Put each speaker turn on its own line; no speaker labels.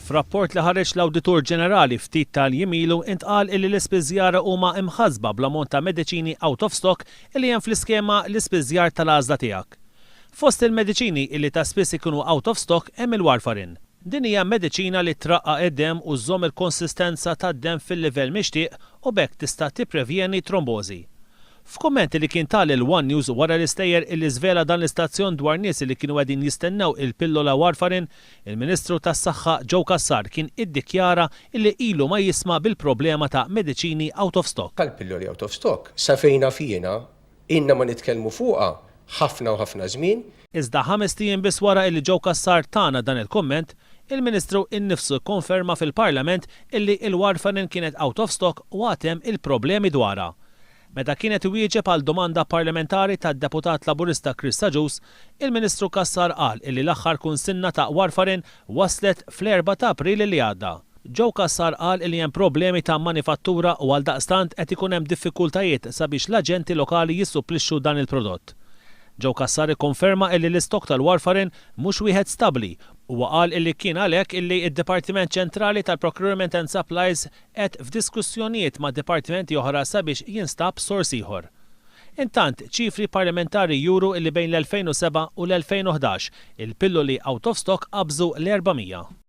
F'rapport li ħareġ l-Awditur Ġenerali ftit tal-jiem ilu intqal illi l-ispiżjara huma imħassba bl-ammont ta' mediċini out of stock illi hemm fl-iskema l-ispiżjar tal-għażla tiegħek. Fost il-mediċini illi ta' spiss ikunu out of stock hemm il-warfarin. Din hija mediċina li traqqaq id-demm u żżomm il-konsistenza tad-demm fil-livell mixtieq u b'hekk tista' tipprevjeni trombożi. F'kummenti li kien ta lil one News wara l-istejjer illi żvela dan l-istazzjon dwar nies li kienu qegħdin jistennew il-pillola warfarin, il-Ministru tas-Saħħa Joe Cassar kien iddikjara illi ilu ma jisma' bil-problema ta' mediċini out of stock.
Tal-pilloli out of stock, sa fejn naf jiena, ilna ma nitkellmu fuqha ħafna u ħafna żmien.
Iżda ħamest ijiem biss wara illi Joe Cassar tana dan il-kumment, il-Ministru innifsu kkonferma fil-Parlament illi il-warfarin kienet out of stock u għad hemm il-problemi dwarha. Meta kien qed iwieġeb għal domanda parlamentari tad-Deputat Laburista Chris Agius, il-Ministru Cassar qal illi l-aħħar kunsinna ta' warfarin waslet fl-4 ta' April li għadda. Joe Cassar qal illi hemm problemi ta' manifattura u għaldaqstant qed ikun hemm diffikultajiet sabiex l-aġenti lokali jissupplixxu dan il-prodott. Joe Cassar ikkonferma illi l-istokk tal-warfarin mhux wieħed stabbli. Huwa qal illi kien għalhekk illi d-Dipartiment Ċentrali tal-Procurement and Supplies qed f'diskussjonijiet ma' dipartimenti oħra sabiex jinstab sors ieħor. Intant, ċifri parlamentari juru illi bejn l-2007 u l-2011, il-pilloli out of stock qabżu l-400.